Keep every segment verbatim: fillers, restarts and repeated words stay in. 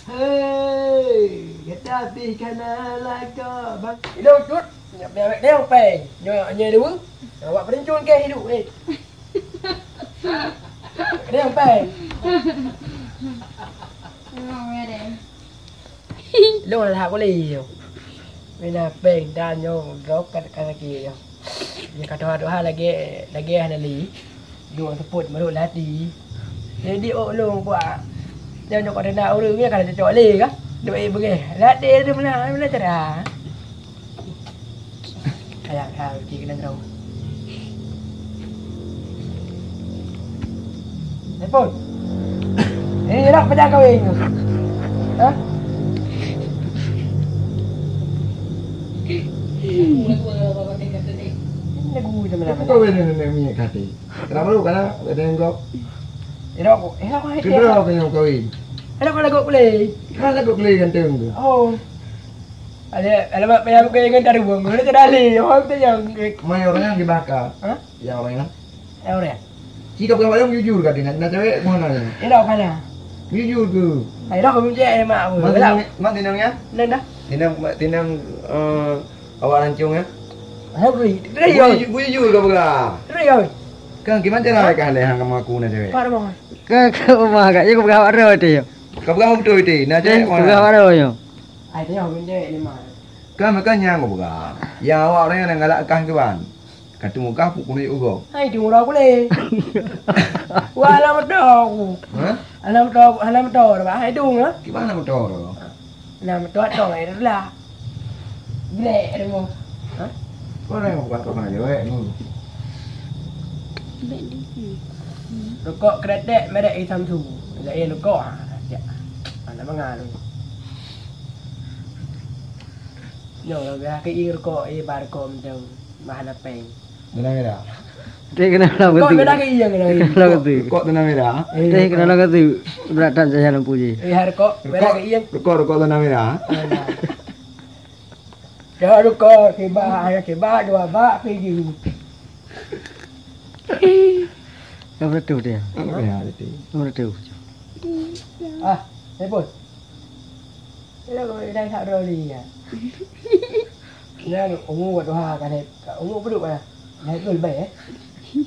Hei, gata pih kana lakoe, bang. Ilong cut, nyak pih awet deung peng. Nyoe, nyoe dua. Awak peurencun keu hidup, eh. Deung peng. Memang ya deh. Ilong dah kuleh yo. Mina peng dan nyoe drop kat, kat lagi yo. Dia kata doa lagi, lagi hana li. Dua teupot meurot lati. Jadi, oh, lôn kuat. Jangan kau dengar orang ni kan cocok le kan? Dua eh bengeh. Lati tu mana, mana cara? Ayah, ayah, pergi kena terus. Telepon. Eh, nak pecah kahwin. Ha? Lagu sama-sama. Kau kahwin dengan nenek minyak hati. Kenapa lu? Karena ada yang kau. Ira ko, ira ko hai. Kedua kau yang kawin. Ira ko lagu kulai. Mana lagu kulai ganteng tu? Oh. Ada alamat payah bukan dengan taruh buang. Mana tu dali? Oh, tu yang. Mai orang yang dibakar. Ha? Ya orang yang. Ya orang. Cik kau orang jujur kat dia nak cewek mana ni? Ira ko kana. Jujur ke? Ira ko mencek mak. Mak tinang ya? Nang dah. Tinang tinang eh Awak rancung, ya? Hai, bui. Bui, bui, bui, kau peugah. Bui, oi. Kan, gimana cara kah leh hang kamu aku nak cewek? Pak Ramon. Ka, ka rumah kak, ya, ka peugah awak roh tu, ya. Kau peugah betul tu, nak cewek mana? Peugah awak roh, ya. Hai, tanya benda ni mah. Kan, makanya aku peugah. Yang awak orang yang galak kah ke ban? Kata muka pun kena juga. Hai, tu murah boleh. Wah, alam betul aku. Ha? Alam betul, alam betul, Pak. Hai, tu, ha? Gimana betul tu? Nah, meutuah tong air lah. Glek ada mo. Ha? Kau dah buka kau mana jawek tu? Rukok kretek merek Isamsu. Lain rukok ha. Ya. Anak mangan. Nyoe biasa ke rukok, eh, bar rukok macam mahal peng. Benang merah. Teh kena dalam keu tu. Kok beda ke iya kena iya. Dalam keu tu. Kok benang merah. Teh kena dalam keu tu. Berat tan saya lampu je. Eh, har kok beda ke iya. Kok, kok benang merah. Alah. Jangan lupa kibak, ayah kibak dua bak pergi. Kau betul dia. Apa ya tadi? Kau betul. Ah, telepon. Kira kau dah tak ada lagi ya. Nyan umu buat doha kan, umu beduk lah. Nah, itu lebih eh.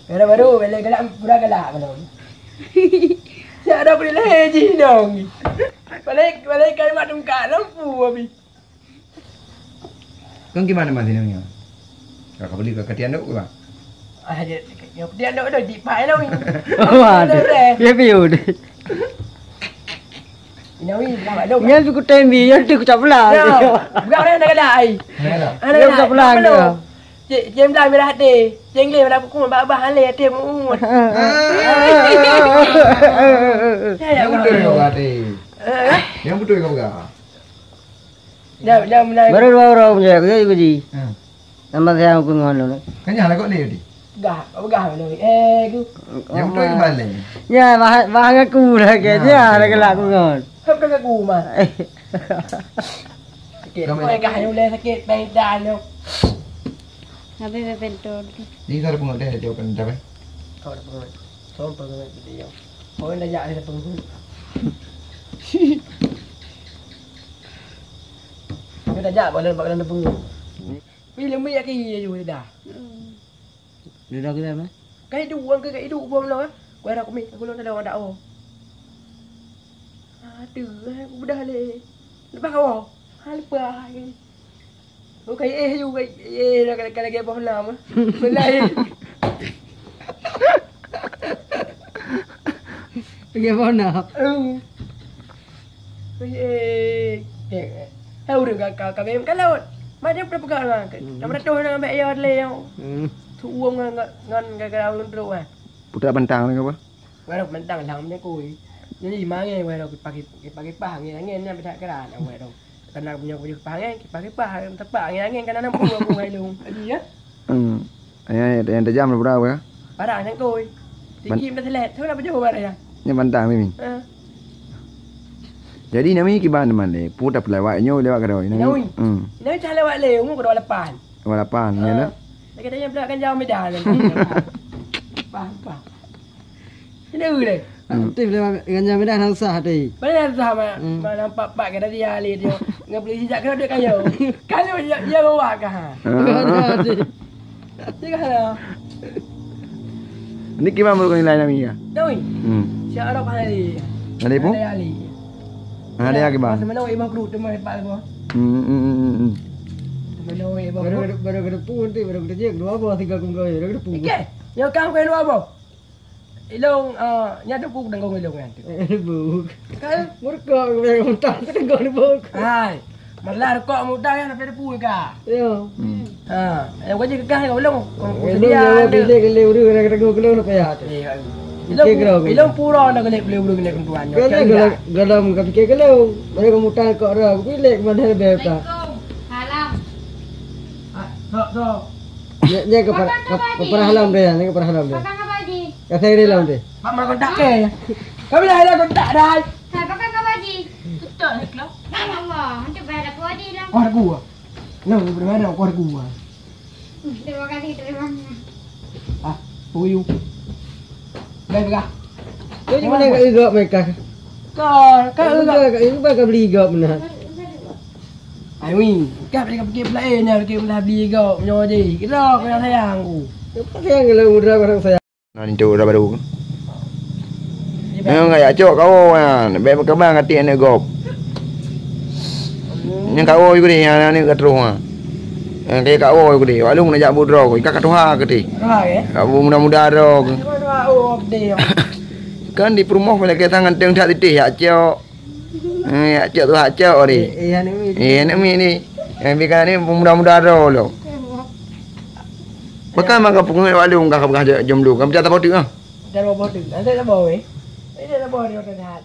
Kalau baru bila galak pura galak kalau. Siap dah boleh leh jih dong. Balik balik kalimat tungkak lampu habis. Kong gimana masih nangnya? Kau beli ke ketian dok ke bang? Ah, dia, dia, dia dok dok di pai nang. Wah, dia piu deh. Inawi, nak bak dong. Nyan tu kutem bi, nyan tu kucap belah. Ya, bukan orang nak galak ai. Nak galak. Anak dia kucap belah dia. Cik, cik Imran mirah hati. Cik Imran mirah kuku, bak bah alai hati mu. Yang betul kau hati. Yang betul kau pegang. Dah, dah mulai. Baru dua orang je, aku jadi. Hmm. Tambah saya aku ngon dulu. Kan nyala kok dia di? Gah, apa gah dulu? Eh, tu. Yang betul ke balik? Ya, bah, bah aku lah ke. Ya, dah gelak aku ngon. Kau dah aku mah. Sakit. Kau gah yang boleh sakit, pengen dah tu. Habis betul. Ni saya pungut dia, dia akan dah. Kau dah pungut. Kau pungut dia. Kau dah jak dia pungut. Kau dah jak, bawa dalam, bawa dalam pungut. Bila mi aki ya juga dah. Dah dah kita apa? Kai dua ke kai dua bom lah. Kau dah kumi, aku lon dah dah. Aduh, aku dah le. Lepas kau. Ha lepas. Kau kai eh juga eh dah kena kena boh nam. Belai. Lagi boh nam. Eh. Eh, eh, eh, ureueng ka, ka, ka bem ka laut. Mak dia pernah pegang lah. Hmm. Nama tu nang ambek ya le yang. Hmm. Suum ngan, ngan, ngan gara-gara ureueng truk ah. Putra bentang ni apa? Baru bentang lah macam kui. Jadi mangai baru pagi, pagi pah angin, angin ni beda keran awak tu. Karena punya punya pah angin, pah pah tempat angin, angin kan ada pun aku ngai lu. Jadi ya. Hmm. Yang, yang tajam lah berapa ya? Parah macam kui. Tinggi dah selet. Siapa nak jauh barang ya? Ni bentang ni. Ha. Jadi nami kiban teman le, pu dah pelewat nyo lewat kedai. Nami. Hmm. Nami cah lewat le, umur kedua lapan. Kedua lapan, ya lah. Lagi tanya pula kan jauh medan. Pah, pah. Ini le. Aktif lewat ganja merah dah susah hati. Mana susah, Mak? Hmm. Mak nampak pak kata dia ahli dia. Nggak boleh jijak kena duit kayu. Kayu dia, dia bawa kah? Ah. Tiga dah. Ni kiban baru nilai nami ya? Tahu ni? Hmm. Siap Arab hari. Ada pun? Ada ahli. Ada lagi bang. Masa mana wak ibang kru tu mai pak tu. Hmm, hmm, hmm, hmm, hmm. Mana wak ibang kru? Baru, baru, baru kena pun tu, baru kena jek dua boh tiga kum kau, baru kena pun. Okey. Nyoe kah bukan dua boh. Ilong, ah, nyan teupeu keudeunggong ilong nyan tu. Eh, buk. Kan? Murka, aku yang utang, keudeunggong ni buk. Hai. Malah rukok muda nyan, tapi teupeu ka. Ya. Hmm. Ha, yang wajib kekah kau ilong. Kau ilong sedia nyawa tu. Pilih, pilih, urus, kena keudeunggong ilong, nak payah tu. Iya. Ilong, ilong pura nak kena pilih, urus, kena kentuan. Kan galam, galam, kau fikir ilong. Baru kau utang kok dah, aku pilih, kemana lebih utang. Assalamualaikum. Salam. Ah, sok, sok. Nyan, nyan keu para-, keu-, keu para halam deh, nyan keu para halam deh. Pakai apa, Ji? Ka saya rela deh. Mak, mak kontak ke? Kami dah ada kontak dah. Hai, pakai apa, Ji? Betul, Klo. Ya Allah, macam bayar aku, Ji, dah. Kuah gua. No, berbeda kuah gua. Hmm, terima kasih, terima kasih. Ah, for you. Baik, pegang. Kau di mana kat Igop mereka? Kau, kau Igop. Kau Igop, kau beli Igop mana? Ai wi, kah bri ka pikir peulaén, nyang pikir meulah bli gob nyoe jih. Kira kau nyang sayang ku. Siapa sayang kalau muda orang sayang? Nah, ni tu dah baru. Memang kaya cok kau kan. Baik berkembang hati anak gob. Nyang kau juga ni, anak ni ka terus ha. Nyang kaya kau juga ni. Walau nak jak budro kau, ka tuha ke ti. Tuha ke? Kau muda-muda ro. Tuha, tuha, oh, gede. Kan di perumoh boleh kaya tangan teng tak titih ya cok. Eh, ya cok tu hak cok ni. Eh, eh, anak mi. Eh, anak mi ni. Eh, bika ni muda-muda ro lo. Pekan maka pengeut walu ka peugah jom lu. Kamu tak tahu tu ah. Dah dua boh tu. Ada dah bawa weh. Ada dah bawa dia dah.